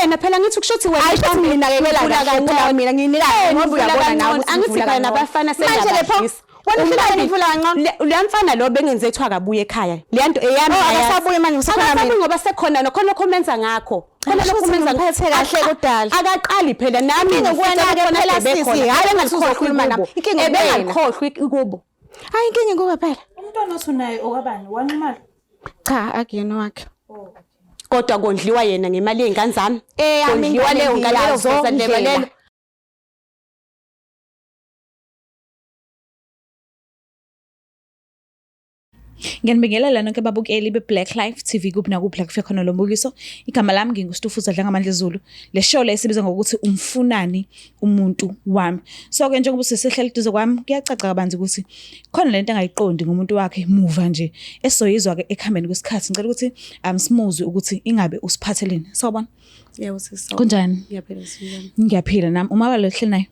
Wena phela ngithi kusho ukuthi wena Hayi shuthi nginakekela uvula kahle phela kangcono. mina nginika Eh, ngoba uvula uyabona nawe kangcono. ukuthi Angithi ngivula phela kangcono. nabafana Manje le pho sengiyabadlisa. wena ufika Umambi- ngivula kangcono. Leya mfana lo bengenze kuthiwa akabuye ekhaya. Leya nto eyami Oh, ayazi. akasabuyi manje, usekhona mina. Akasabuyi ngoba sekhona nokhona lokho omenza ngakho. Khona Shuthi lokho omenza ngimphethe kahle kudala. Akaqali phela nami Inkinga ngifisa kuwena-ke khona phela bebe sisi, khona. hhayi Ebengalikhohlwa ukuthi uzokhuluma nami. ikubo. Inkinga kuwena. Ebengalikhohlwa ikubo. Hayi inkinga kuwe phela. Umntwana othi unaye okwabani? Wanxumalo? Cha akuyena wakhe. Kodwa kondliwa yena ngemali yey'ngane zami. Eyami Kondliwa ingane leyo ngane leyo vezandlebe ngiyazondlela. lelo. Ngiyanibingelela nonke babukeli be-Black Life TV kuphi nakuphi la kufika khona lo mbukiso. Igama lami nginguStufuza Dlangamandla Zulu. Le show le esibiza ngokuthi umfunani umuntu wami. So-ke njengoba usesehlala eduze kwami kuyacaca kabanzi ukuthi khona lento engayiqondi ngomuntu wakhe muva nje esizoyizwa-ke ekuhambeni kwesikhathi. Ngicela ukuthi simuzwe ukuthi ingabe usiphatheleni. Sawubona. Yebo sisi. Kunjani? Ngiyaphila sisi. Ngiyaphila nami. Umaba lo hleli naye.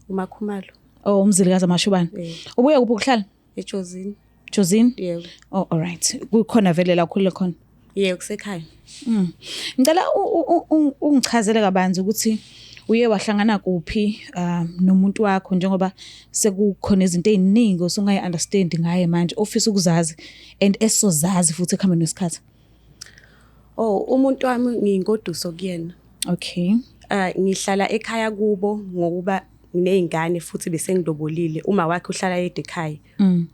UMakhumalo Oh umzilikazi amashubane. Eh. Ubuye kuphi ukuhlala? eJozini. Jozini? Yebo. Oh all right. Kukhona vele la ukhulele khona. Yebo kusekhaya. Ngicela ungichazele kabanzi ukuthi uye wahlangana kuphi nomuntu wakho njengoba sekukhona izinto eziningi osungayi understand ngaye manje ofisa ukuzazi and esozazi futhi ekuhambeni kwesikhathi. Oh umuntu wami ngiyingoduso kuyena. Okay. Ngihlala ekhaya kubo ngokuba nginey'ngane futhi besengilobolile. Uma wakhe uhlala yedwa ekhaya.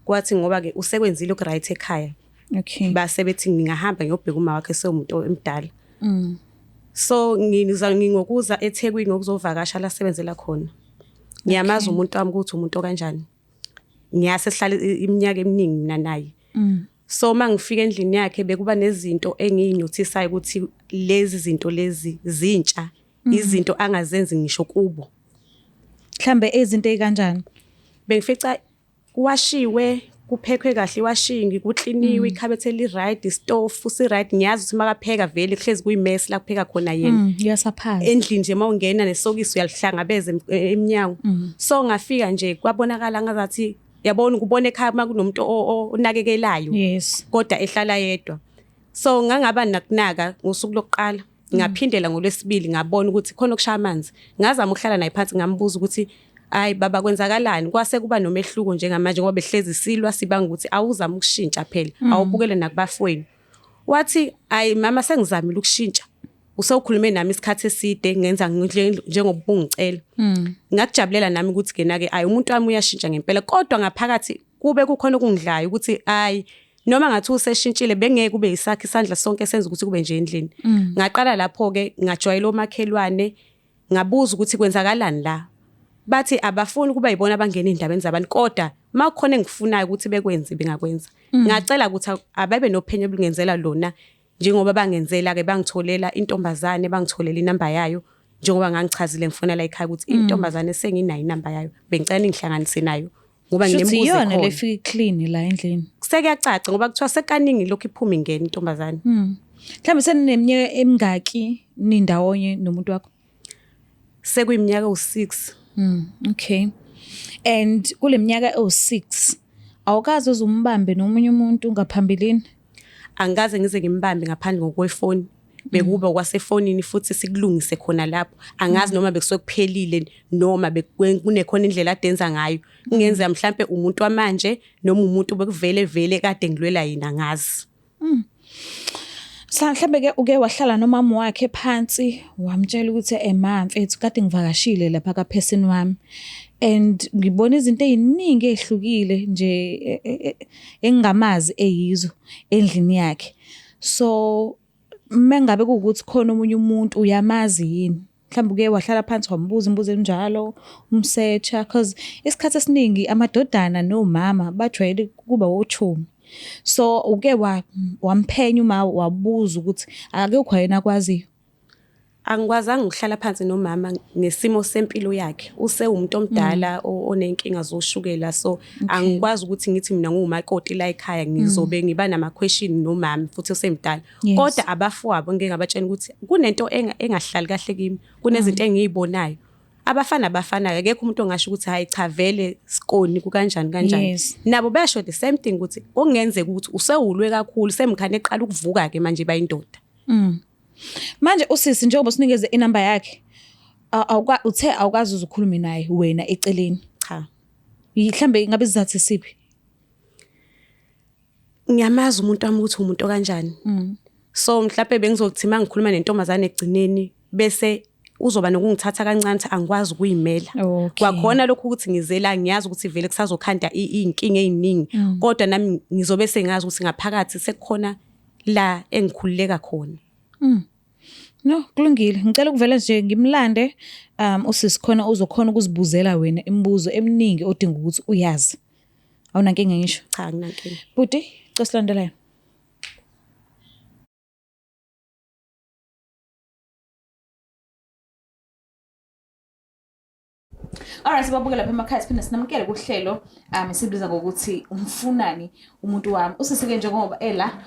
Kwathi ngoba ke usekwenzile oku-right ekhaya. Okay. Base bethi ngingahamba ngiyobheka uma wakhe sewumuntu omdala. So ngiza ngingokuza eThekwini ngokuzovakasha la sebenzela khona. Ngiyamazi umuntu wami ukuthi umuntu okanjani. Ngiyase sihlale iminyaka eminingi mina naye. So mangifika endlini yakhe bekuba nezinto engiyinothisayo ukuthi lezi zinto lezi zintsha, izinto angazenzi ngisho kubo. Mhlambe izinto ezikanjani? Bengifica kuwashiwe, kuphekwe kahle iwashingi, kukliniwe, ikhabethe li-right, isitofu si-right. Ngiyazi ukuthi makapheka vele kuhlezi kuyimesi la kupheka khona yena. Uyasaphaza. Endlini nje mawungena nesokisi uyalihlangabeza emnyango. So ngafika nje kwabonakala ngazathi yabona ukubona ekhaya uma kunomuntu onakekelayo. Yes. Kodwa ehlala yedwa. So ngangaba nakunaka ngosuku lokuqala. Ngaphindela ngolwesibili ngabona ukuthi khona okushaya amanzi. Ngazama ukuhlala naye phansi ngambuza ukuthi hayi baba kwenzakalani, kwase kuba nomehluko njengamanje ngoba behlezi silwa sibanga ukuthi awuzama ukushintsha phela, awubukele nakubafowenu. Wathi hayi mama sengizamile ukushintsha. Usewukhulume nami isikhathi eside ngenza njengoba ungicela. Ngakujabulela nami ukuthi ke nake hayi umuntu wami uyashintsha ngempela, kodwa ngaphakathi kube kukhona okungidlayo ukuthi hayi noma ngathi useshintshile bengeke kube isakhe isandla sonke senza ukuthi kube nje endlini. Ngaqala lapho ke ngajwayela omakhelwane, ngabuza ukuthi kwenzakalani la. Bathi abafuni kuba yibona abangena endabeni zabantu, kodwa makukhona engifunayo ukuthi bekwenze bengakwenza. Ngacela ukuthi ababe nophenyo obungenzela lona njengoba bangenzela ke bangitholela intombazane, bangitholela inamba yayo njengoba ngangichazile ngifuna la ekhaya ukuthi intombazane senginayo inamba yayo, bengicela ningihlanganise nayo ngoba Shuthi nginembuzo iyona ekhona. le fika clean la endlini. Sekuyacaca ngoba kuthiwa sekaningi lokhu iphuma ingena intombazane. Mhlambe senineminyaka emingaki nindawonye nomuntu wakho? Sekuyiminyaka ewu-6. Okay. And kule minyaka ewu-6 awukaze uzumbambe nomunye umuntu ngaphambilini? Angikaze ngize ngimbambe ngaphandle ngokwefoni. Bekuba kwasefonini futhi sikulungise khona lapho. Angazi noma bekusuke kuphelile noma kunekhona indlela adenza ngayo. Kungenzeka mhlambe umuntu wamanje noma umuntu bekuvele vele kade ngilwela yena, angazi. Mhlambe ke uke wahlala nomama wakhe phansi wamtshela ukuthi ma mfethu kade ngivakashile lapha ka person wami and ngibona izinto eziningi ezihlukile nje engingamazi eyizo endlini yakhe. So mengabe kuwukuthi khona omunye umuntu uyamazi yini? Mhlawumbe uke wahlala phansi wambuza imibuzo enjalo, umsearcha, cause isikhathi esiningi amadodana nomama bajwayele ukuba ochomi. So uke wamphenya uma wabuza ukuthi akekho yena akwaziyo? Angikwazanga ukuhlala phansi nomama ngesimo sempilo yakhe. Usewumuntu omdala onenkinga zoshukela, so angikwazi ukuthi ngithi mina ngumakoti la ekhaya ngizobe ngiba nama question nomama futhi osemdala. Kodwa abafowabo ngeke ngabatshela ukuthi kunento engahlali kahle kimi, kunezinto engiyibonayo. Abafana abafanayo, akekho umuntu ongasho ukuthi hayi cha vele sikoni kukanjani kanjani. Nabo bayasho the same thing ukuthi okungenzeka ukuthi usewulwe kakhulu semkhane eqala ukuvuka ke manje bayindoda. Manje usisi njengoba usinikeze inamba yakhe uthe awukazi uze ukhulume naye wena eceleni. Cha. Mhlambe ngabe isizathu siphi? Ngiyamazi umuntu wami ukuthi umuntu okanjani. So mhlawumbe bengizothi mangikhuluma nentombazane egcineni bese uzoba nokungithatha kancane ukuthi angikwazi ukuyimela. Kwakhona lokhu ukuthi ngize la ngiyazi ukuthi vele kusazokhanda iy'nkinga ey'ningi kodwa nami ngizobe sengazi ukuthi ngaphakathi sekukhona la engikhululeka khona. No, kulungile. Ngicela ukuvela nje ngimlande usisi khona uzokhona ukuzibuzela wena imibuzo eminingi odinga ukuthi uyazi. Awunankinga ngisho? Cha, anginankinga. Bhuti, cela silandelayo. Alright, sibabuke lapha emakhaya siphinde sinamukele kuhlelo esibiza ngokuthi umfunani umuntu wami. Usisi-ke njengoba ela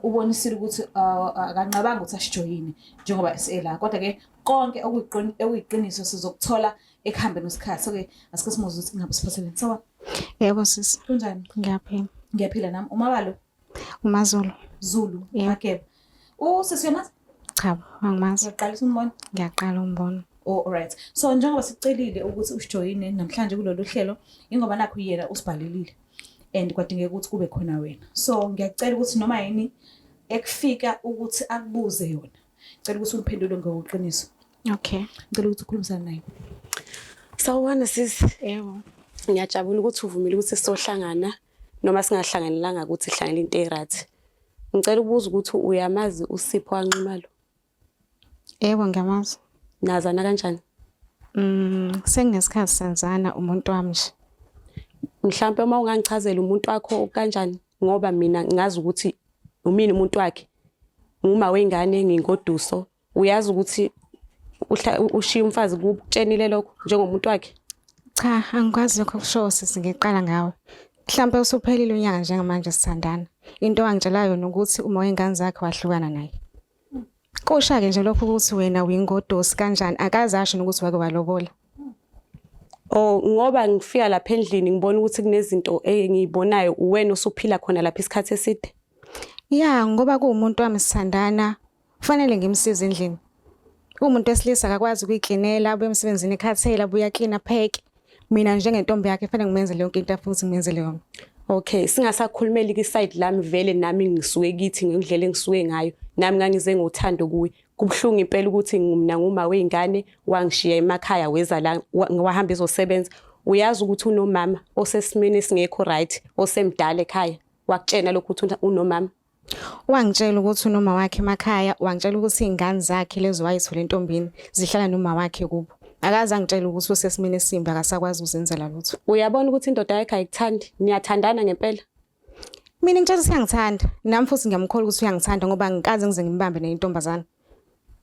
ubonisile ukuthi akanqabanga ukuthi asijoyine njengoba ela kodwa-ke konke okuyiqiniso sizokuthola ekuhambeni kwesikhathi. So-ke asike simuzwe ukuthi ingabe siphatheleni. Sawubona. Yebo sisi. Kunjani? Ngiyaphila. Ngiyaphila nami. Umabalo? UmaZulu. Zulu. Yebo. Mageba. Usisi uyamazi? Cha, angimazi. Uyaqalisa umbona? Ngiyaqala umbona. Oh, alright. So njengoba sikucelile ukuthi usijoyine namhlanje kulolu hlelo, ingoba nakho yena usibhalelile and kwadingeka ukuthi kube khona wena. So ngiyacela ukuthi noma yini ekufika ukuthi akubuze yona. Ngicela ukuthi umphendule ngokuqiniso. Okay. Ngicela ukuthi ukhulumisane naye. Sawubona sisi. Yebo. Ngiyajabula ukuthi uvumile ukuthi sizohlangana noma singahlanganelanga ukuthi sihlangene into e-right. Ngicela ukubuza ukuthi uyamazi uSipho kaNxumalo? Yebo ngiyamazi. Nazana kanjani? Senginesikhathi senzana umuntu wami nje. Mhlampe uma ungangichazela umuntu wakho kanjani ngoba mina ngazi ukuthi umini umuntu wakhe. Nguma wengane ngingoduso. Uyazi ukuthi ushiya umfazi kukutshenile lokho njengomuntu wakhe? Cha, angikwazi lokho kusho sisi ngiqala ngawe. Mhlampe usuphelile unyaka njengamanje sithandana. Into angitshela yona ukuthi uma wengane zakhe wahlukana naye. Kusha-ke nje lokho ukuthi wena uyingodosi kanjani akaze asho nokuthi wake walobola. Oh ngoba ngifika lapha endlini ngibona ukuthi kunezinto engiyibonayo uwena osuphila khona lapha isikhathi eside. Ya ngoba kuwumuntu wami sithandana kufanele ngimsize endlini. Umuntu wesilisa akakwazi ukuyiklinela abuye emsebenzini ekhathele abuye aklina apheke. Mina njengentombi yakhe kufanele ngimenzele yonke into afuna ukuthi ngimenzele yona. Okay, singasakhulumeli ki-side lami vele nami ngisuke kithi ngendlela engisuke ngayo. Nami ngangize ngothando kuye. Kubuhlungu impela ukuthi mina nguma wey'ngane wangishiya emakhaya weza la wahamba ezosebenza. Uyazi ukuthi unomama osesimeni esingekho right, osemdala ekhaya. Wakutshena lokhu ukuthi unomama? Wangitshela ukuthi unoma wakhe emakhaya, wangitshela ukuthi iy'ngane zakhe lezi wayethole entombini zihlala noma wakhe kubo. Akaze angitshela ukuthi usesimeni esimbi akasakwazi ukuzenzela lutho. Uyabona ukuthi indoda yakhe ayikuthandi, niyathandana ngempela? Mina ngitshela ukuthi uyangithanda, nami futhi ngiyamkholwa ukuthi uyangithanda ngoba angikaze ngize ngimbambe nenye intombazane.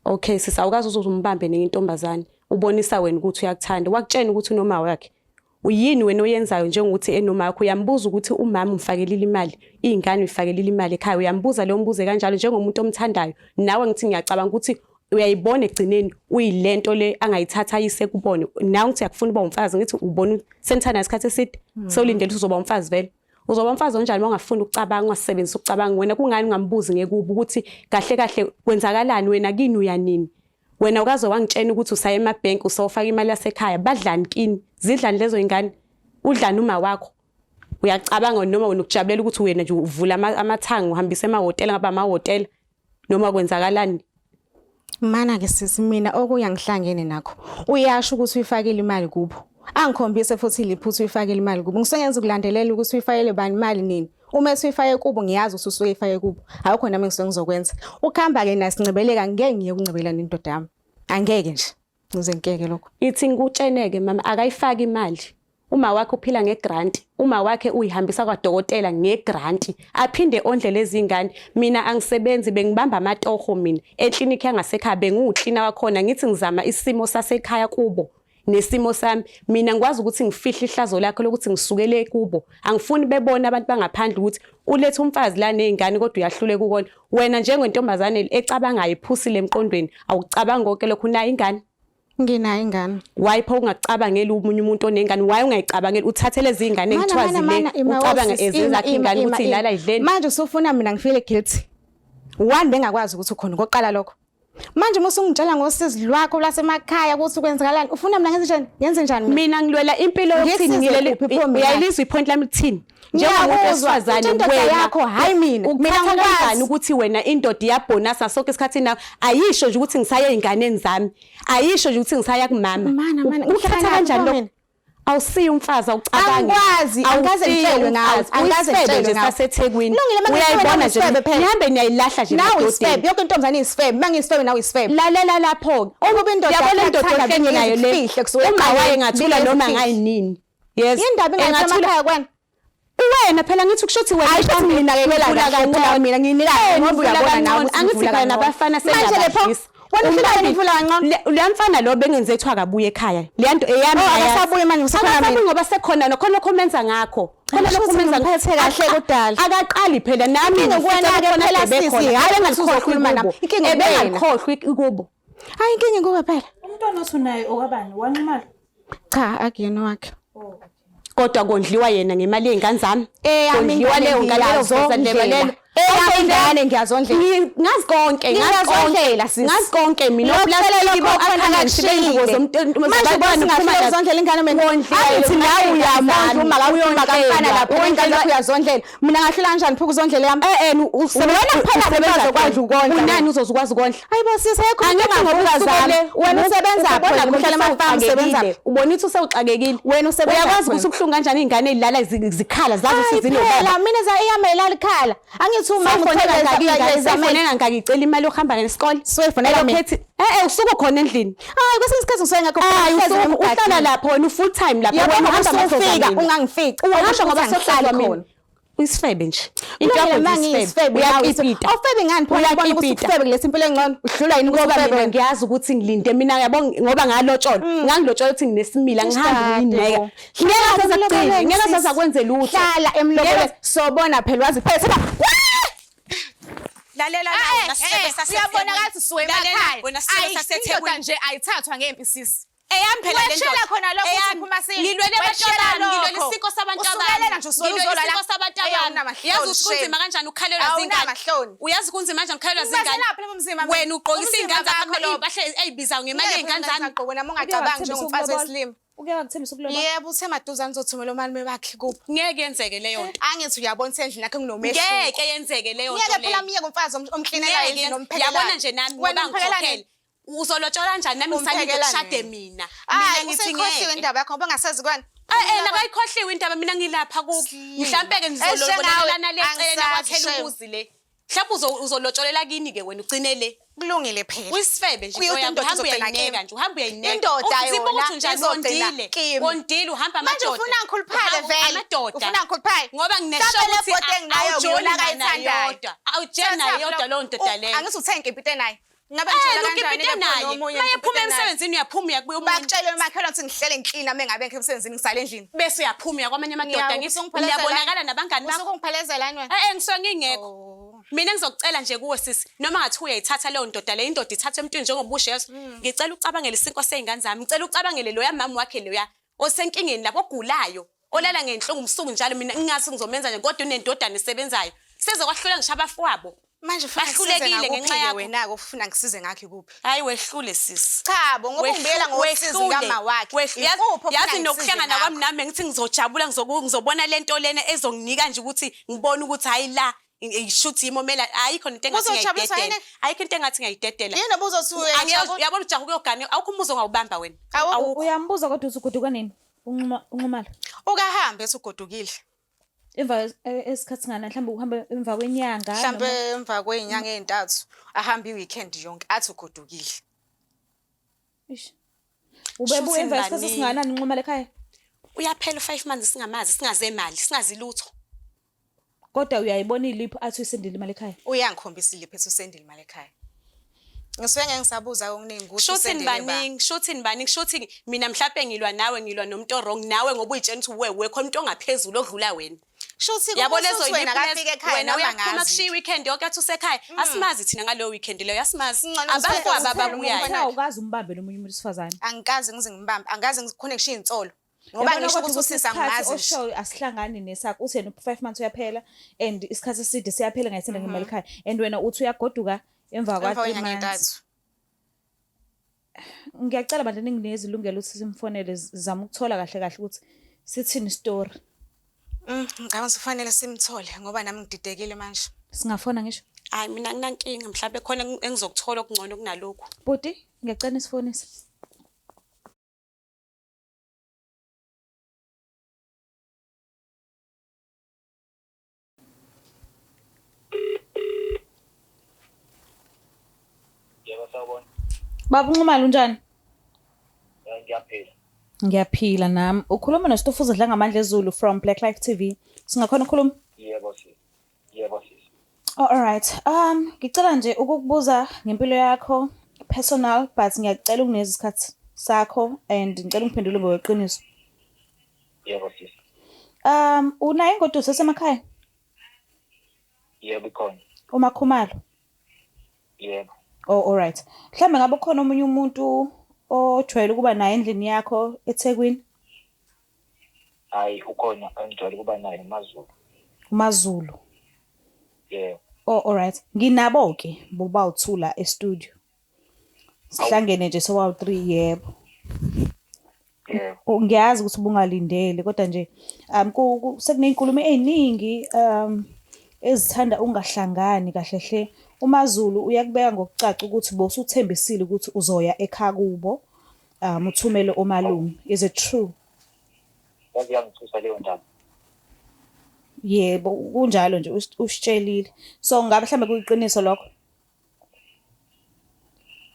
Okay sisi, awukaze uze umbambe nenye intombazane. Ubonisa wena ukuthi uyakuthanda. Wakutshena ukuthi unoma wakhe. Uyini wena oyenzayo njengokuthi enoma wakho uyambuza ukuthi umama umfakelile imali, iy'ngane uyifakelile imali ekhaya, uyambuza leyo mbuzo kanjalo njengomuntu omthandayo. Nawe ngithi ngiyacabanga ukuthi uyayibona ekugcineni uyilento le angayithatha ayise kubone. Nawe ngithi uyakufuna uba umfazi, ngithi ubona senithanda isikhathi eside, sewulindele ukuthi uzoba umfazi vele. Uzoba umfazi onjani uma ungafuni ukucabanga, ungasebenzisi ukucabanga wena kungani ungambuzi ngekubi ukuthi kahle kahle kwenzakalani wena kini uyanini? Wena ukaze wangitshena ukuthi usaya emabhenki usawufaka imali yasekhaya, badlani kini? Zidlani lezo ingane? Udlani uma wakho? Uyacabanga noma wena ukujabulela ukuthi wena nje uvula amathanga uhambise emahhotela ngaba amahhotela noma kwenzakalani? Mana-ke sisi mina okuya ngihlangene nakho. Uyasho ukuthi uyifakile imali kubo. Angikhombise futhi iliphi ukuthi uyifakile imali kubo. Ngisuke ngenza ukulandelela ukuthi uyifakele bani imali nini. Uma ethi uyifake kubo ngiyazi ukuthi usuke eyifake kubo. Akukho nami engisuke ngizokwenza. Ukuhamba-ke naye sincebeleka ngeke ngiye ukuncebelana indoda yami. Angeke nje. Ngize ngikeke lokho. Ithi ngikutsheneke mama akayifaki imali. Uma wakhe uphila ngegranti, uma wakhe uyihambisa kwadokotela ngegranti, aphinde ondle lezi ngane. Mina angisebenzi bengibamba amatoho mina eklinikhi yangasekhaya bengiwuklina wakhona ngithi ngizama isimo sasekhaya kubo nesimo sami. Mina ngikwazi ukuthi ngifihle ihlazo lakhe lokuthi ngisukele kubo. Angifuni bebone abantu bangaphandle ukuthi ulethe umfazi la nezingane kodwa uyahluleka ukona. Wena njengentombazane ecabangayo ephusile emqondweni awucabangi konke lokhu unayo ingane? Nginayo ingane. Why pho ungacabangeli omunye umuntu onengane? Why ungayicabangeli? Uthathe lezi ingane ekuthiwa zile, ucabanga ezezakhe ingane ukuthi ilala idleni. Manje usufuna mina ngifile guilty. One bengakwazi ukuthi ukhona koqala lokho. Manje uma usungitshela ngosizi lwakho lwasemakhaya ukuthi kwenzakalani, ufuna mina ngenze njani? Ngenze njani mina? Mina ngilwela impilo yokuthini Ngikusize ngilele kuphi pho mina? uyayilizwa ipoint lami lithini? Njengomuntu Ngiyakuzwa. wesifazane Uthi indoda wena yakho, hhayi mina. Mina Ukuphatha ngikwazi. kanjani ukuthi wena indoda iyabhonasa sonke isikhathi nawe ayisho nje ukuthi ngisaya ey'nganeni zami ayisho nje ukuthi ngisaya kumama Mana, mana, ukuphatha ngihlala kanjani pho lokho mina? Awusiye umfazi awucabangi. Angikwazi, angikaze Awusiye ngitshelwe ngawe, umfazi, angikaze uyisifebe ngitshelwe nje ngawe. saseThekwini. Kulungile, uma ngisifebe, Uyayibona nawe nje. uyisifebe phela. Nihambe niyayilahla nje Nawe emadodeni. isifebe, yonke intombazane iyisifebe. Uma ngiyisifebe nawe uyisifebe. Lalela lapho-ke. Ukuba indoda Yabona indoda iyakuthanda, ohleli bingeke nayo le. izifihle kusuka Uma ekuqaleni, waye ngathula bingeke noma izifihle. ngayinini. Yes. Yini indaba ingathi Engathula- emakhaya kwena? Wena phela ngithi kusho ukuthi wena Hayi shuthi nginakekela ngivula kahle phela kangcono. mina nginika Eh, ngoba ngivula uyabona nawe kangcono. ukuthi Angithi ngivula phela kangcono. nabafana Manje le pho, sengiyabadlisa. wena ufika Umambi- ngivula kangcono. Loya mfana lo bengenze kuthiwa akabuye ekhaya. Leya nto eyami Oh, ayazi. akasabuyi manje, usekhona mina. Akasabuyi ngoba sekhona nokhona lokho omenza ngakho. Khona Shuthi lokho omenza ngimphethe kahle kudala. Akaqali phela nami Inkinga ngifisa kuwena-ke khona phela bebe sisi, khona. hhayi Ebengalikhohlwa ukuthi uzokhuluma nami. ikubo. Inkinga kuwena. Ebengalikhohlwa ikubo. Hayi inkinga kuwe phela. Umntwana othi unaye okwabani? Wanqumala? Cha, akuyena wakhe. Kodwa kondliwa yena ngemali yey'ngane zami. Eyami Kondliwa ingane leyo ngane leyo vezandlebe lelo. ngiyazondlela. Eyami ingane ngiyazondlela. Ngazi konke, ngazi konke. Ngiyazondlela sisi. Ngazi konke mina. Lokho Oplastiki phela lokho akhanda khona ngishibe iy'ngubo kakushile. zomntu- Manje ubona zabantwana singahlula uphuma ukuzondlela ingane mina. Wondliwa Angithi yona nawe ingane uyamondla zami. uma uyondla Uyondlela, kamfana lapho ingane yakho uyazondlela. Mina ngahlula kanjani pho ukuzondlela yami? Eh eh Wena kuphela usebenza uzokwazi ukondla. Unani uzozukwazi ukondla? Hayi bo sisi ayikho Angithi into ngoba engavuka usuke zami. le, Wena usebenza ubona khona khona uhlala emafamu usebenza. usewuxakekile. Ubona ukuthi usewuxakekile. Wena usebenza Uyakwazi khona. ukuthi ubuhlungu kanjani iy'ngane ey'lala zikhala zazi ukuthi Hayi zinobaba. phela mina za eyami ayilali ikhala. Angithi uma Sewufonela ngithola ngaki ingane, izamele. sewufonela ngaki icela imali yokuhamba nesikole. Sewuyifonela mina. Elokhu ethi, Eh eh usuke ukhona endlini. Hayi kwesinye isikhathi ngisuke ngakho Hayi usuke uhlala lapho wena full time lapho Yabona wena uhamba usufika ngozozwa mina. ungangifici. Uhamba ngoba angihlali sekuhlala khona. khona. Uyisifebe nje. Into Into yakho yakho nje isifebe Uyakipita. Awufebe ngani phela ubona ukuthi Uyakipita. ufebe kulesi impilo engcono. Uhlulwa yini ukuthi Ngoba ufebe mina wena? ngiyazi ukuthi ngilinde mina yabo ngoba ngalotsholwa ngangilotsholwa ukuthi nginesimila ngihambe Dade ngiyineka bo. ngeke Hlala saza kucina emlobolweni, ngeke sis. saza kwenze lutho Hlala emlobolweni. Sobona phela wazi phela seba. Lalela la wena sifebe saseThekwini. Uyabonakala usuke Lalela, emakhaya. wena sifebe Ayi, saseThekwini. indoda nje ayithathwa ngempi sisi. Eyami phela le Weshela ndoda. khona lokho Eyami. uthi phuma sini. Ngilwele Weshela abantu bami, ngilwele lokho. isiko sabantu Usukelela nje usuke Ngilwele uzola la. isiko sabantu Eyi, bami. awunamahloni, Yazi ukuthi kunzima shame. kanjani ukukhalelwa zingane. Awunamahloni. Uyazi kunzima kanjani ukukhalelwa zingane. Ungazelaphi lo mzimba mina? Wena ugqokisa Umzimba iy'ngane zakho wakho lo. iy'mpahla ey'bizayo ngemali yey'ngane zami. Wena uma ungacabangi njengomfazi wesilima. Uke wakuthembisa ukulobola? Yebo, uthe maduzane uzothumela umalume wakhe kubo. Ngeke yenzeke leyo nto. Angithi uyabona ukuthi endlini yakhe kunomehluko. Ngeke yenzeke leyo nto Ngeke phela leyo. myeke umfazi omklinelayo Ngeke endlini yenze- omphekelayo. Yabona nje nami Wena ngoba umphekela ngikhokhele. nini? Uzolotshola kanjani nami ngisalinde Umphekela kushade nini? mina. Hayi, Mina ngithi useyikhohliwe ngeke. indaba yakho ngoba ungasazi kwani. Eh eh nakayikhohliwe indaba mina ngilapha kubo. Mhlambe ke ngizolobolelana le eceleni Angisazi, kwakhela shame. umuzi le. Mhlawumbe uzolotsholela kini ke wena ugcine le. Kulungile phela. Uyisifebe nje Kuyo into yakho, indoda uhamba izogcina uyayineka kimi. nje uhamba uyayineka. Indoda Uzibuka yona ukuthi unjani izogcina wondile. kimi. Wondile uhamba Manje amadoda. ufuna ngikhuluphale Uhamba vele. Amadoda. Ufuna ngikhuluphale? Ngoba nginesho Mhlawumbe le ukuthi bhodi enginayo awujoli ngiyona akayithandayo. nayodwa. Awujeli nayodwa leyo ndoda leyo. Angithi uthe ngimpite naye. Ngabe Eh, ngithola kanjani ukipite ke naye. nomunye Maye phuma ngikipite naye? emsebenzini uyaphuma uyakubuya omunye. Bakutshele umakhelwane ukuthi ngihlele ngiklina uma ngabe ngikho emsebenzini ngisale endlini. Bese uyaphuma uya kwamanye amadoda ngithi ngiyabonakala nabangani bakho. Usuke ungiphelezela yini wena? Eh eh ngisuke ngingekho. Oh. Mina ngizokucela nje kuwe sisi noma ngathi uyayithatha leyo ndoda le indoda ithathwe emntwini njengoba ushezo. Ngicela ucabangele isinkwa sey'ngane zami. Ngicela ucabangele loya mama wakhe loya osenkingeni lapho ogulayo. Olala ngenhlungu umsuku njalo mina ngingazi ngizomenza nje kodwa unendodana esebenzayo. Seze kwahlula ngisho abafowabo. Manje ufuna ngisize Bahlulekile ngenxa ngakuphi-ke yakho. wena-ke ufuna ngisize ngakho ikuphi? Hayi wehlule sisi. Cha bo ngoba ungibuyela ngosizi kama wakhe. Yazi Ikuphi ofuna yazi ngisize nokuhlangana ngakho? kwami nami ngithi ngizojabula ngizobona lento lena ezonginika nje ukuthi ngibone ukuthi hayi la ishuthi imomela ayikho nento engathi Uzojabulisa ngiyayidedela. yini? Ayikho into engathi ngiyayidedela. Yini noba uzothi Angeke uyajabula? uyabona ujaha ukuyogana awukho umuzi ongawubamba wena. Awukho. Awukho. Uyambuza kodwa uthi ugoduka nini? Unqumala. Ukahambe ethi ugodukile. Emva esikhathi ngana mhlawumbe uhambe emva kwenyanga. Mhlambe emva kwey'nyanga ey'ntathu ahambe i-weekend yonke athi ugodukile. Eish. Ubebuya emva Shuthi esikhathi baningi. esingakanani unqumala ekhaya? Uyaphela u5 months singamazi singaze imali singazi lutho. Kodwa uyayibona iliphi athi uyisendile imali ekhaya? Uyangikhombisa iliphi ethi usendile imali ekhaya. Ngisuke ngeke ngisabuza okuningi ukuthi Shuthi usendele ba. baningi, shuthi baningi, shuthi mina mhlawumbe ngilwa nawe ngilwa nomuntu wrong nawe ngoba uyitshela ukuthi uwe wekho umuntu ongaphezulu odlula wena. Shuthi Yabo kubuza lezo ukuthi wena yiliphi akafika lezo- ekhaya wena noma uyaphuma angazi. kushiya i-weekend yonke athi usekhaya asimazi thina ngaleyo weekend leyo asimazi Ngcono abafowabo usekhaya, ababuyayo Uthe awukaze umbambe nomunye umuntu wesifazane. Angikaze ngize ngibambe, angikaze ngikhone kushiya insolo. Ngoba Yabona ngisho kodwa ukuthi ukuthi usisi isikhathi angimazi nje. oshoyo asihlangani nesakho uthi yena u-5 months uyaphela and isikhathi eside siyaphela ngayithenda ngemali ekhaya and wena uthi uyagoduka emva Emva kwa 3 kwey'nyanga months. ey'ntathu. Ngiyacela bandla ninginikeze ilungelo ukuthi simfonele sizame ukuthola kahle kahle ukuthi sithini isitori. Ngicabanga ukuthi kufanele simthole ngoba nami ngididekile manje. Singafona ngisho? Hayi mina anginankinga mhlawumbe khona engizokuthola okungcono kunalokhu. Bhuti, ngiyacela nisifonise. Yebo sawubona. Baba uNxumalo unjani? Ngiyaphila. Ngiyaphila nami. Ukhuluma noStofuza Dlangamandla Ezulu from Black Life TV. Singakhona ukukhuluma? Yebo sisi. Yebo sisi. Oh, all right. Ngicela nje ukukubuza ngempilo yakho personal but ngiyacela unginikeze isikhathi sakho and ngicela ungiphendule ngokweqiniso. Yebo sisi. Unayo ingoduso esemakhaya? Yebo ikhona. UMakhumalo. Yebo. Oh, all right. Mhlambe ngabe ukhona omunye umuntu ojwayele ukuba naye endlini yakho eThekwini? Hayi ukhona engijwayele ukuba naye uMaZulu. UMaZulu. Yebo. Oh, all right. Nginabo ke bobawu-2 la e-studio. Sihlangene nje sowawu-3 yebo. Yebo. Ngiyazi ukuthi ubungalindele kodwa nje sekuney'nkulumo ey'ningi ezithanda ungahlangani kahle hle. UMaZulu uyakubeka ngokucaca ukuthi bowusuthembisile ukuthi uzoya ekhaya kubo uthumele omalume. Is it true? Yaze yangithusa leyo ndaba. Yebo, kunjalo nje usitshelile. So ngabe mhlambe kuyiqiniso lokho?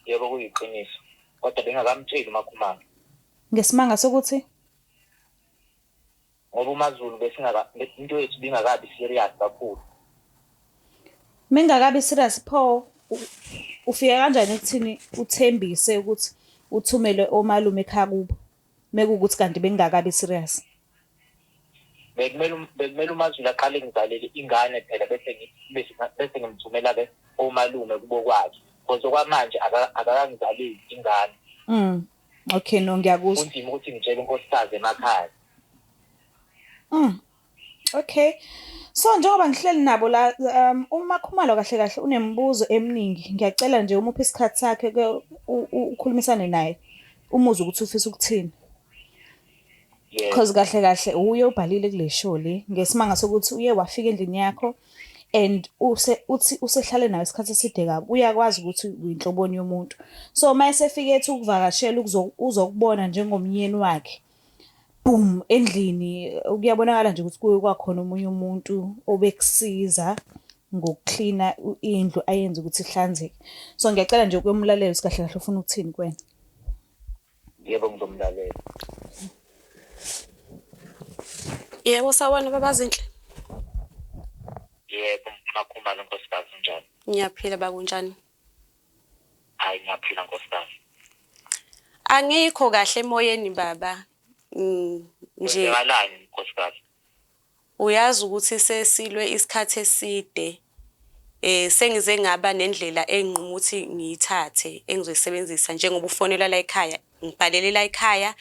Yebo kuyiqiniso. Kodwa bengakamtsheli uMakhumalo. Ngesimanga sokuthi Ngoba uMaZulu besingaka into yethu bingakabi serious kakhulu. Mingakabi serious pho ufike kanjani ekuthini uthembise ukuthi uthumele omalume ekhaya kubo mekuwukuthi kanti bengingakabi serious? Bekumele uMaZulu aqale ngizalele ingane phela bese ngithi bese ngimthumela ke omalume kubo kwakhe. Because okwamanje akakangizaleli ingane. Okay, no ngiyakuzwa. Kunzima ukuthi ngitshele unkosikazi emakhaya. Okay. So njengoba ngihleli nabo la uMakhumalo kahle kahle unemibuzo eminingi. Ngiyacela nje umuphe isikhathi sakhe ke ukhulumisane naye. Umuzwe ukuthi ufisa ukuthini. Yebo. Because kahle kahle uye ubhalile kule show le ngesimanga sokuthi uye wafika endlini yakho and use uthi usehlale nawe isikhathi eside kabi uyakwazi ukuthi uyinhloboni yomuntu. So mayesefike ethi ukuvakashela uzokubona njengomnyeni wakhe. Boom endlini kuyabonakala nje ukuthi kuye kwakhona omunye umuntu obekusiza ngokuklina indlu ayenze ukuthi ihlanzeke. So ngiyacela nje ukuyomlalela ukuthi kahle kahle ufuna ukuthini kuwena. Yebo ngizomlalela. Yebo sawubona baba Zinhle. Yebo Makhumalo nkosikazi unjani? Ngiyaphila baba unjani? Hayi ngiyaphila nkosikazi. Angikho kahle emoyeni baba. Nje Kwenzakalani nkosikazi? Uyazi ukuthi sesilwe isikhathi eside. Sengize ngaba nendlela enginquma ukuthi ngiyithathe engizoyisebenzisa njengoba ufonela la ekhaya, ngibhalele la ekhaya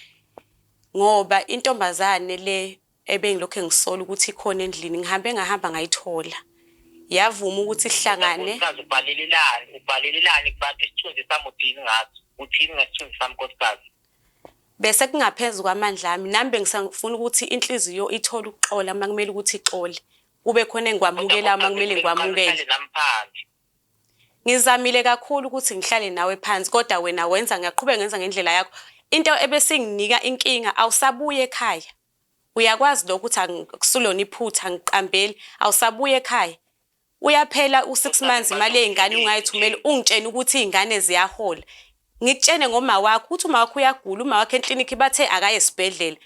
ngoba intombazane le ebengilokhu ngisola ukuthi ikhona endlini ngihambe ngahamba ngayithola. Yavuma ukuthi sihlangane. Nkosikazi ubhalelelani? Ubhalelelani kubantu isithunzi sami uthini ngaso? Uthini ngesithunzi sami nkosikazi? Bese kungaphezu kwamandla ami nami bengisafuna ukuthi inhliziyo ithole ukuxola uma kumele ukuthi ixole. Kube khona engikwamukelayo uma kumele ngikwamukele. Uhlale nami phansi. Ngizamile kakhulu ukuthi ngihlale nawe phansi kodwa wena wenza ngiyaqhubeka ngenza ngendlela yakho. Into ebesinginika inkinga awusabuye ekhaya. Uyakwazi lokho ukuthi akusulona iphutha angiqambeli awusabuye ekhaya. Uyaphela u6 months imali yey'ngane ungayithumeli ungitshene ukuthi iy'ngane ziyahola. Ngikutshene ngoma wakho ukuthi uma wakho uyagula uma wakho eklinikhi bathe akaye esibhedlela.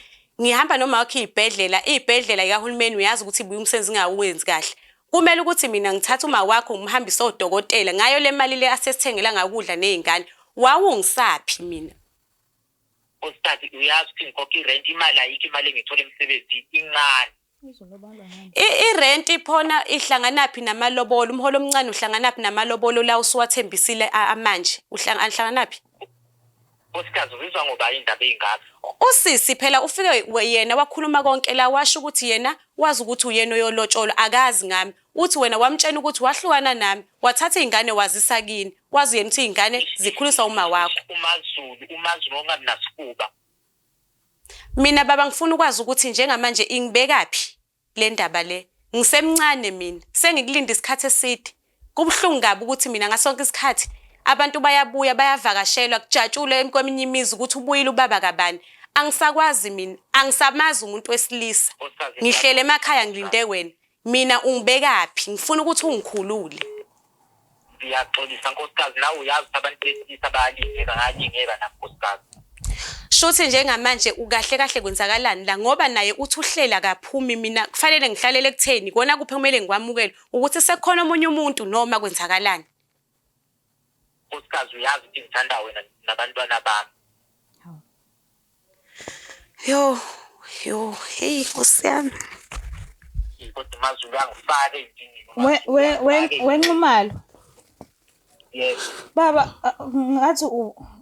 Ngihamba noma wakho iy'bhedlela, iy'bhedlela zikahulumeni uyazi ukuthi ibuye umsebenzi ingawenzi kahle. Kumele ukuthi mina ngithathe uma wakho ngimhambise odokotela ngayo le mali le asesithengela ngayo ukudla ney'ngane. Wawungisaphi mina? Nkosikazi uyazi ukuthi ngikhokha irent imali ayikho imali engiyithola emsebenzini incane. I-rent iphona ihlanganaphi namalobolo? Umholo omncane uhlanganaphi namalobolo la usuwathembisile amanje? Ahlanganaphi? Nkosikazi uzizwa ngoba indaba ey'ngaka? Usisi phela ufike yena wakhuluma konke la washo ukuthi yena wazi ukuthi uyena oyolotsholwa akazi ngami. Uthi wena wamtshela ukuthi wahlukana nami, wathatha iy'ngane wazisa kini. Wazi yena ukuthi iy'ngane zikhuliswa uma wakho. UmaZulu, umaZulu ongabi nasifuba. Mina baba ngifuna ukwazi ukuthi njengamanje ingibekaphi le ndaba le. Ngisemncane mina, sengikulinda isikhathi eside. Kubuhlungu kabi ukuthi mina ngasonke isikhathi abantu bayabuya bayavakashelwa kujatshulwe kweminye imizi ukuthi ubuyile ubaba kabani. Angisakwazi mina, angisamazi umuntu wesilisa. Ngihlele emakhaya ngilinde wena. Mina ungibekaphi? Ngifuna ukuthi ungikhulule. Ngiyaxolisa nkosikazi, nawe uyazi ukuthi abantu besilisa bayalingeka, ngayalingeka nami nkosikazi. Shuthi njengamanje ukahle kahle kwenzakalani la ngoba naye uthi uhlela akaphumi mina kufanele ngihlalele ekutheni kona kuphi kumele ngikwamukele ukuthi sekukhona omunye umuntu noma kwenzakalani. Nkosikazi uyazi ukuthi ngithanda wena nabantwana bami. Yo, yo, hey Nkosi yami. Kodwa uMaZulu angifake ezinkingeni. We we we wenxumalo. Yebo. Baba ngathi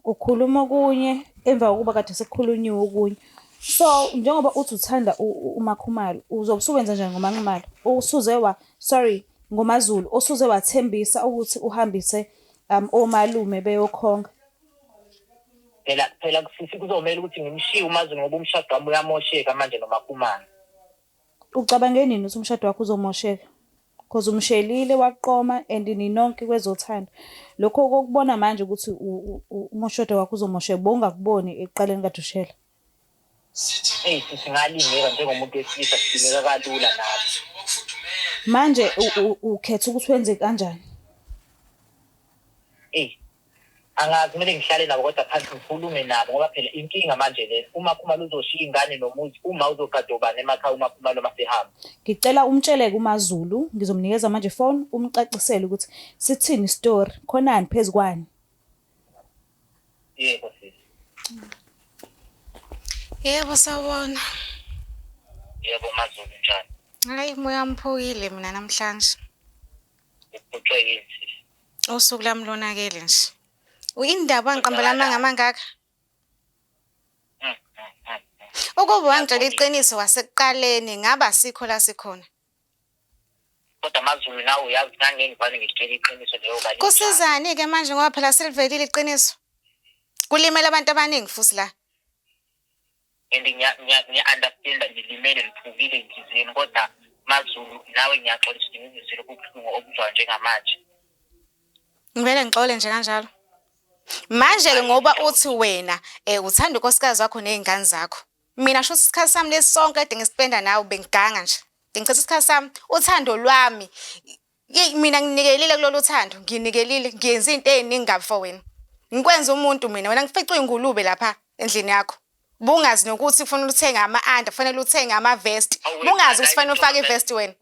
ukhuluma okunye emva kokuba kade sekukhulunyiwe okunye. So njengoba uthi uthanda uMakhumalo uzobe usuwenza njani ngoMaNxumalo? Usuze wa sorry ngoMaZulu usuze wathembisa ukuthi uhambise omalume beyokhonga. Phela phela kusisi kuzomela ukuthi ngimshiye uMaZulu ngoba umshado wami uyamosheka manje noMakhumalo. Ucabange nini ukuthi umshado wakho uzomosheka? Cause umshelile waqoma and ninonke kwezothando. Lokho kokubona manje ukuthi umshado wakho uzomosheka bowungakuboni ekuqaleni kade ushela. Eyi sisi ngalingeka njengomuntu wesilisa sidingeka kalula nathi. Manje ukhetha ukuthi wenze kanjani? Eyi angazi kumele ngihlale nabo kodwa phansi ngikhulume nabo ngoba phela inkinga manje le uMakhumalo uzoshiya ingane nomuzi uma uzogada ubani emakhaya uMakhumalo masehamba. Ngicela umtsheleke uMaZulu ngizomnikeza manje phone umcacisele ukuthi sithini isitori khonani phezu kwani. Yebo sisi. Yebo sawubona. Yebo MaZulu njani? Hayi umoya wami mina namhlanje. Uphuthwe yini sisi? Usuku lami lonakele nje. Indaba wangiqambela amanga amangaka. Ukuba wangitshela iqiniso wasekuqaleni ngaba sikho la sikhona. Kodwa MaZulu nawe uyazi ngangeke ngivane ngikutshele iqiniso leyo bani. Kusizani-ke manje ngoba phela selivelile iqiniso. Kulimele abantu abaningi futhi la. And ngiya-understanda ngilimele ngiphukile enhliziyweni kodwa MaZulu nawe ngiyaxolisa ukuthi ngizizwile ubuhlungu obuzwayo njengamanje. Ngivele ngixole nje kanjalo. Manje-ke ngoba uthi wena um uthanda unkosikazi wakho ney'ngane zakho. Mina shuthi isikhathi sami lesi sonke kade ngisipenda nawe bengiganga nje. Ngichitha isikhathi sami, uthando lwami. Yeyi mina nginikelile kulolu thando, nginikelile, ngiyenze into ey'ningi kabi for wena. Ngikwenza umuntu mina, wena ngifice uyingulube lapha endlini yakho. Bungazi nokuthi kufanele uthenge ama-under, kufanele uthenge ama-vest. Bungazi ukuthi kufanele ufake i-vest wena.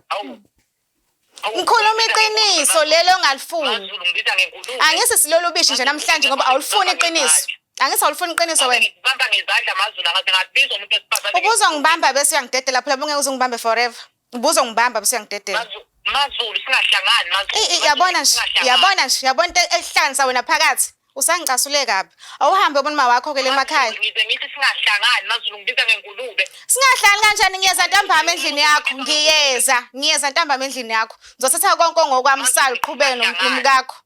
Ngikhuluma iqiniso lelo ongalifuni. Angisi silolu bishi nje namhlanje ngoba awulifuni iqiniso. Angisi awulifuni iqiniso wena. Ngibamba ngezandla MaZulu angaze ngabiza umuntu wesifazane. Ubuzongibamba bese uyangidedela phela bungeke uze ungibambe forever. Ubuzongibamba bese uyangidedela. MaZulu singahlangani MaZulu. Yabona nje, yabona nje, yabona into ehlanganisa wena phakathi. Usangicasule kabi. Awuhambe ubona uma wakho ke le emakhaya. Ngize ngithi singahlangani MaZulu ngibiza ngengulube. Singahlali kanjani ngiyeza ntambama endlini yakho. Ngiyeza, ngiyeza ntambama endlini yakho. Ngizothatha konke ongokwami usale uqhubeke nomkakho.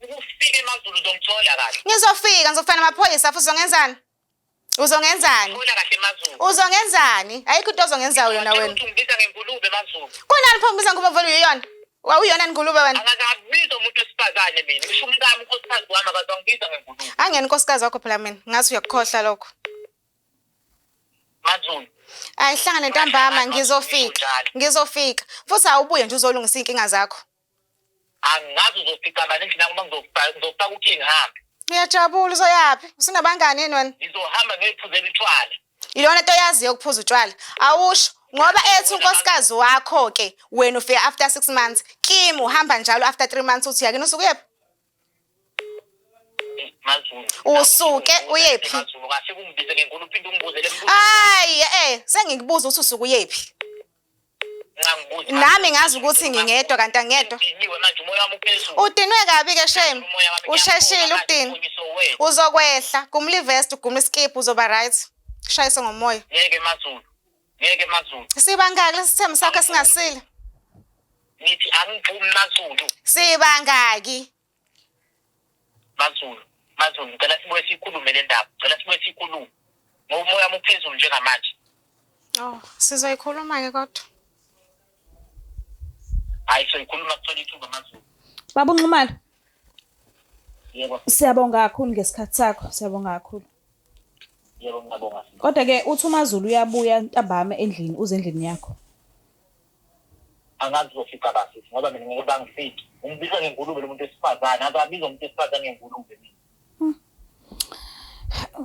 Ukufika eMaZulu uzongithola kahle. Ngizofika, ngizofika namaphoyisa futhi uzongenzani? Uzongenzani? Thola kahle MaZulu. Uzongenzani? Ayikho into ozongenza yona wena. Ungibiza ngengulube MaZulu. Kunani pho ngibiza ngulube vele uyiyona? Wawuyona ngulube wena? Angakabiza umuntu wesifazane mina. Ngisho umkami unkosikazi wami akazangibiza ngengulube. Angiyena unkosikazi wakho phela mina. Ngathi uyakukhohlwa lokho. MaZulu. Ayihlangane ntambama ngizofika. Ngizofika. Futhi awubuye nje uzolungisa inkinga zakho. Angazi uzofica bani endlini yami uma ngizofaka ukhiye ngihambe. Uyajabula uzoyaphi? Usunabangani yini wena? Ngizohamba ngiyoyiphuzela utshwala. Ilona nto oyaziyo ukuphuza utshwala. Awusho ngoba ethi unkosikazi wakho ke wena ufika after 6 months. Kimi uhamba njalo after 3 months uthi uyakini usuke uyephi? MaZulu. Usuke uyephi? MaZulu kahle kungibize ngenkulu uphinde ungibuze le mbuzo. Hayi sengikubuza ukuthi usuke uyephi. Nami ngazi ukuthi ngingedwa kanti angedwa. Udinwe kabi ke shame. Usheshile ukudinwa. Uzokwehla, gumula ivest, ugumula iskip uzoba right. Shayise ngomoya. Ngeke MaZulu. Ngeke MaZulu. Sibangaki lesithembu sakho esingasile? Ngithi angivumi MaZulu. Sibangaki? Mazulu, Mazulu, ngicela sibuye siyikhulume le ndaba, ngicela sibuye siyikhulume ngoba umoya wami uphezulu njengamanje. Oh, sizoyikhuluma-ke kodwa. Hhayi, soyikhuluma kuthola ithuba, Mazulu. Baba uNxumalo. Yebo. Siyabonga kakhulu ngesikhathi sakho, siyabonga kakhulu. Yebo, ngiyabonga. Kodwa ke uthi uMaZulu uyabuya ntambama endlini, uze endlini yakho. Angazi uzofica basi ngoba mina ngeke bangifiki. Ungibiza ngengulube lo muntu wesifazane, akabiza umuntu wesifazane ngengulube mina.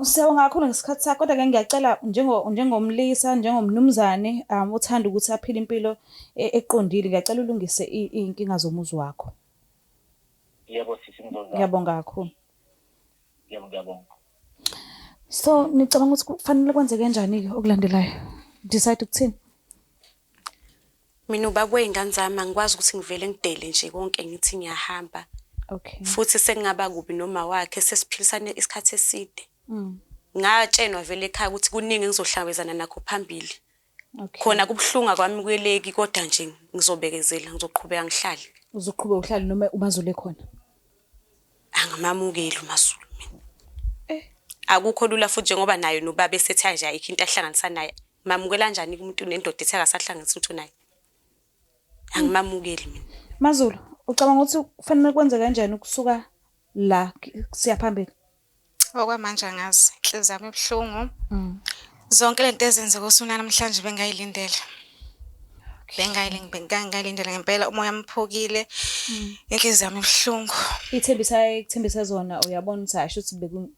Siyabonga kakhulu ngesikhathi sakho, kodwa ke ngiyacela njengomlisa, njengomnumzane uthanda ukuthi aphile impilo eqondile, ngiyacela ulungise iy'nkinga zomuzi wakho. Yebo sisi, ngizozama. Ngiyabonga kakhulu. Yebo, ngiyabonga. So nicabanga ukuthi kufanele kwenzeke kanjani-ke okulandelayo? Decide ukuthini? Mina ubaba wey'ngane zami, angikwazi ukuthi ngivele ngidele nje konke ngithi ngiyahamba. Futhi sekungaba kubi noma wakhe, sesiphilisane isikhathi eside. Ngatshenwa vele ekhaya ukuthi kuningi engizohlangabezana nakho phambili. Khona kubuhlungu akwamukeleki, kodwa nje ngizobekezela, ngizoqhubeka ngihlale. Uzoqhubeka uhlale noma uMaZulu ekhona? Angimamukeli uMaZulu mina. Akukho lula futhi njengoba naye nobaba esethi nje ayikho into ahlanganisa naye. Mamukela kanjani umuntu nendoda ethi akasahlanganisi lutho naye? Angimamukeli mina. MaZulu, ucabanga ukuthi kufanele kwenze kanjani ukusuka la siya phambili? Okwamanje angazi, inhliziyo yami ibuhlungu. Zonke lento ezenzeka usuku namhlanje bengayilindele. Bengayilindele ngempela, umoya wami uphukile. Inhliziyo yami ibuhlungu. Ithembisa ekuthembisa zona, uyabona ukuthi asho ukuthi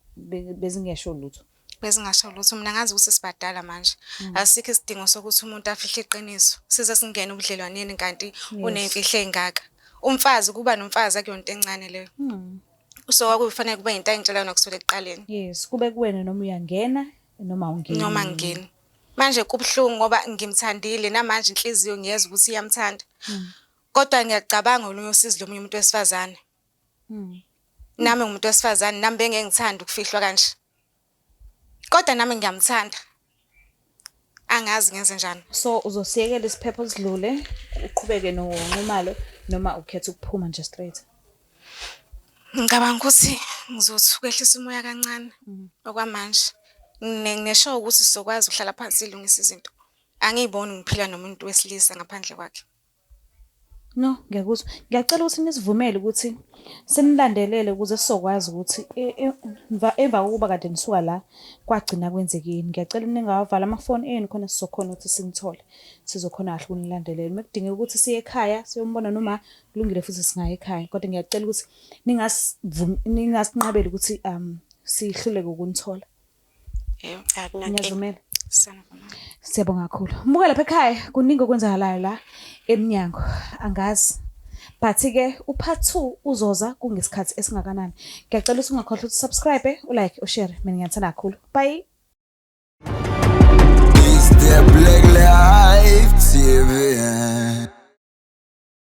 bezingesho lutho. Bezingasho lutho. Mina ngazi ukuthi sibadala manje. Asikho isidingo sokuthi umuntu afihle iqiniso. Size singene ubudlelwaneni kanti uney'mfihlo ey'ngaka. Umfazi, kuba nomfazi akuyonto encane leyo. So kwakufanele kube into ayingitshela yona kusukela ekuqaleni. Yes, kube kuwena noma uyangena noma awungeni. Noma ngingeni. Manje kubuhlungu ngoba ngimthandile namanje, inhliziyo ngiyezwa ukuthi iyamthanda. Kodwa ngiyacabanga olunye usizi lomunye umuntu wesifazane. Nami ngumuntu wesifazane, nami bengeke ngithande ukufihlwa kanje. Kodwa nami ngiyamthanda. Angazi ngenze njani. So uzosiyekela isiphepho sidlule, uqhubeke noNxumalo, noma ukhetha ukuphuma nje straight? Ngicabanga ukuthi ngizothi ukwehlisa umoya kancane okwamanje. Ngine-sure ukuthi sizokwazi ukuhlala phansi silungise izinto. Angiyiboni ngiphila nomuntu wesilisa ngaphandle kwakhe. No, ngiyakuzwa. Ngiyacela ukuthi nisivumele ukuthi sinilandelele ukuze sizokwazi ukuthi emva kokuba kade nisuka la kwagcina kwenzekeni. Ngiyacela ningawavala amafoni enu khona sizokhona ukuthi sinithole. Sizokhona kahle ukunilandelela. Uma kudingeka ukuthi siye ekhaya siyombona noma kulungile futhi singaya ekhaya. Kodwa ngiyacela ukuthi ningasinqabeli ukuthi sihluleke ukunithola. Yebo. Akunankinga. Ngiyazumela. Sanibona. Siyabonga kakhulu. Muka lapha ekhaya, kuningi okwenzakalayo la emnyango. Angazi. But-ke u-part 2 uzoza kungesikhathi esingakanani. Ngiyacela ukuthi ungakhohlwa ukuthi subscribe, u-like, u-share. Mina ngiyathanda kakhulu. Bye.